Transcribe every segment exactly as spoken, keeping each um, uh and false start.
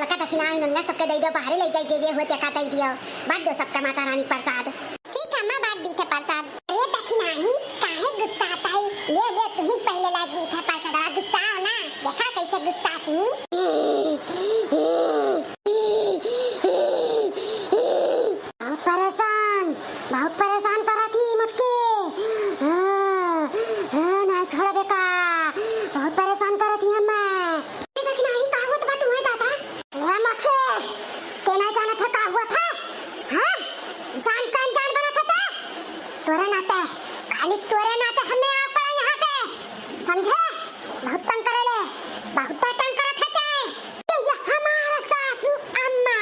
का दखिनाही नन्ना सबके दइ दियो, बाहरे लइ जाई, जे जे हुए तेका दइ दियो। बाँट दियो सबका माता रानी प्रसाद। ठीक है, मैं बाँट दी थे प्रसाद। अरे दखिनाही, काहे गुस्सात है? ले, ले, तू ही पहले लाइ दी थे प्रसाद, गुस्साओ ना। देखा कैसे गुस्सात ही। बहुत परेशान, बहुत परेशान करत ही मोटकी। हाँ, हाँ, नाहीं छोड़बे का? बहुत परेशान करत ही हम्मे। ए दखिनाही, का होत बा तुम्हें दादा? ए मोटकी, ते नाहीं जानत है का होत है? हाँ? जान का अनजान बनत है ते? तोरे नाते, खाली तोरे नाते हम्मे आग पड़ा यहाँ पे, समझे? बहुत तंग करेले, बहुत तंग करत है ते। ये हमार सासू अम्मा,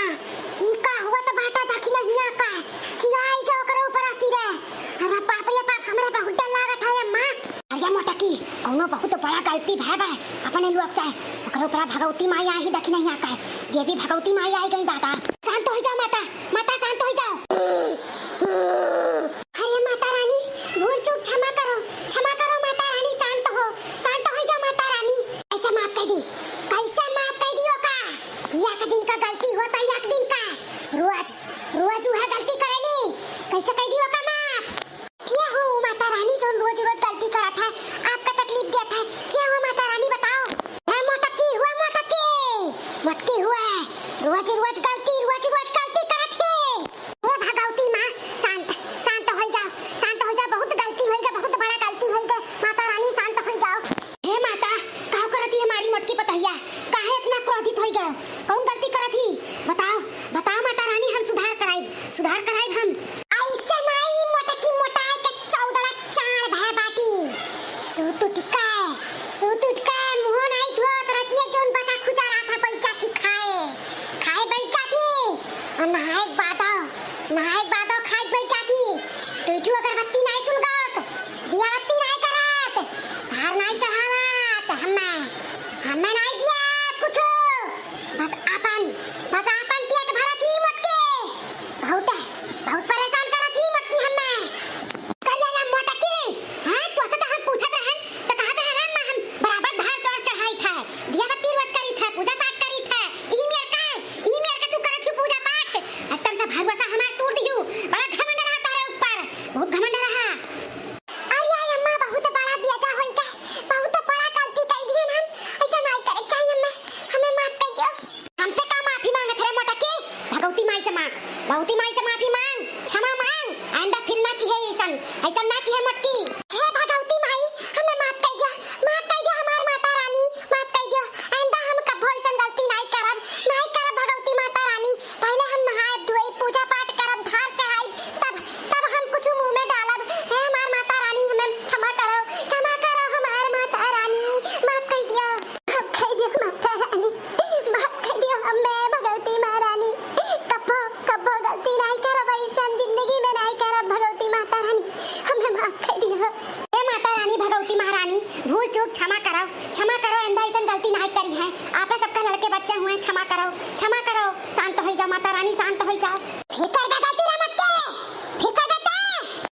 ई का होत बाटा दखिनहिया का, कि आई के ओकरे ऊपर आसी रे। अरे बाप रे बाप, हमरे बहुत डर लागत है अम्मा। अरे मोटकी, कौनो बहुत बड़ा गलती भय बा अपने लोग से। ओकरे ऊपर भगवती माई आई दखिनहिया का, देवी भगवती माई आई गई दादा। शांत हो जाओ माता, माता शांत हो जाओ। अरे माता रानी, भूल चूक क्षमा करो, क्षमा करो माता रानी, शांत हो, शांत हो जाओ माता रानी। कैसे माफ कर दी, कैसे माफ कर दी ओका? एक दिन का गलती होता, एक दिन का। रोज, रोज उहे गलती करेली, कैसे कर दी ओका माफ? के हो माता रानी जौन रोज रोज गलती करत है, आपका तकलीफ देत है? के हो माता रानी बताओ? हे मोटकी हुआ, मोटकी, मोटकी हुआ, रोज रोज गलती, रोज रोज गलती करत है। हे भगवती माँ, शांत, शांत होइ जाओ, शांत होइ जाओ, बहुत गलती होइ गए, बहुत बड़ा गलती होइ गए, माता रानी शांत होइ जाओ। हे माता, का करत ही हमारी मोटकी पतहिया, काहे इतना क्रोधित होइ गए, कौन गलती करत ही? बताओ, बताओ माता रानी, हम सुधार कराइब, सुधार कराइब हम। ऐसे नाई मोटकी मोटाए के चौदड़ा चार भय बाटी। सूत उठ के, सूत उठ के मुँह नाई धोत रतिया जौन बता खुजा रहा था बैल जाती खाए, खाए बैल जाती। और नहाए के बादो, नहाए के बादो खाए बैल जाती। तू जो अगरबत्ती नाई सुलगावत, दिया बत्ती नाई करत, धार नाई चढ़ावत, हम्मे, हम्मे नाई दिया कुछो। बस आपन, बस आपन पेट भरत ही मोटकी। बहुत, बहुत परेशान करत ही मोटकी हम्मे। करिया या मोटकी, हाँ, तोसे तो हम पूछत रहन, तो कहत रहन, "अम्मा, हम बराबर धार चोर चढ़ाई थे, दिया बत्ती रोज करी थे, पूजा पाठ करी थे, ई मेर का, ई मेर का तू करत ही पूजा पाठ, एकदम से भरोसा हमार तोड़ दिहू, बड़ा घमंड रहा तोरे ऊपर, बहुत घमंड रहा।" अरे अम्मा, बहुत बड़ा बेजा होई के, बहुत बड़ा गलती कई दिहन हम, ऐसा नाई करे चाहिए अम्मा, हमें माफ कर दियो। हमसे का माफी मांगत रे मोटकी? भगवती माई से मांग, भगवती माई से माफी मांग, क्षमा मांग, आइंदा फिर ना किहे ऐसन, ऐसन ना किहे मोटकी। हे भगवती माई, हमें माफ कर दिया, माफ कर दिया हमार माता रानी, माफ कर दिया। आइंदा हम कभो ऐसन गलती नाई करब, नाई करब भगवती माता रानी। पहले हम नहाए धोए, पूजा पाठ करब, धार चढ़ाई, तब, तब हम कुछ मुंह में डालब। हे हमार माता रानी, हमें क्षमा करो, क्षमा करो हमार माता रानी, माफ कर दिया। माफ कर दियो माता रानी, माफ कर दियो हमें भगवती महारानी। कब्बो, कब्बो गलती नाई करब, ऐसन जिंदगी में नाई करब भगवती माता रानी, हमें माफ कर दियो। हे माता रानी भगवती महारानी, भूल चूक क्षमा करो, क्षमा करो, आइंदा ऐसन गलती नाई करी है। आपे सबका लड़के बच्चे हुए, क्षमा करो, क्षमा करो, शांत हो जाओ माता रानी, शांत हो जाओ। फिकर बे गलती रे मत के, फिकर बे ते।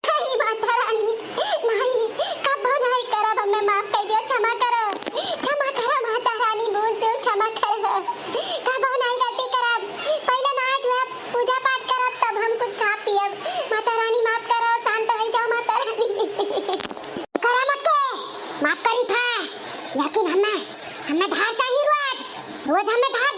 नहीं माता रानी, नहीं, कब्बो नहीं करब, हमें माफ कर दियो, क्षमा करो, क्षमा करो माता रानी, भूल चूक क्षमा करो, कब्बो नहीं गलती करब, पहले नहाए धोए, पूजा पाठ करब, तब हम कुछ खा पियब, माता रानी माफ करो, शांत हो जाओ माता रानी। करा मत के, माफ करी था, लेकिन हमें, हमें धार चाहिए रोज, रोज हमें धार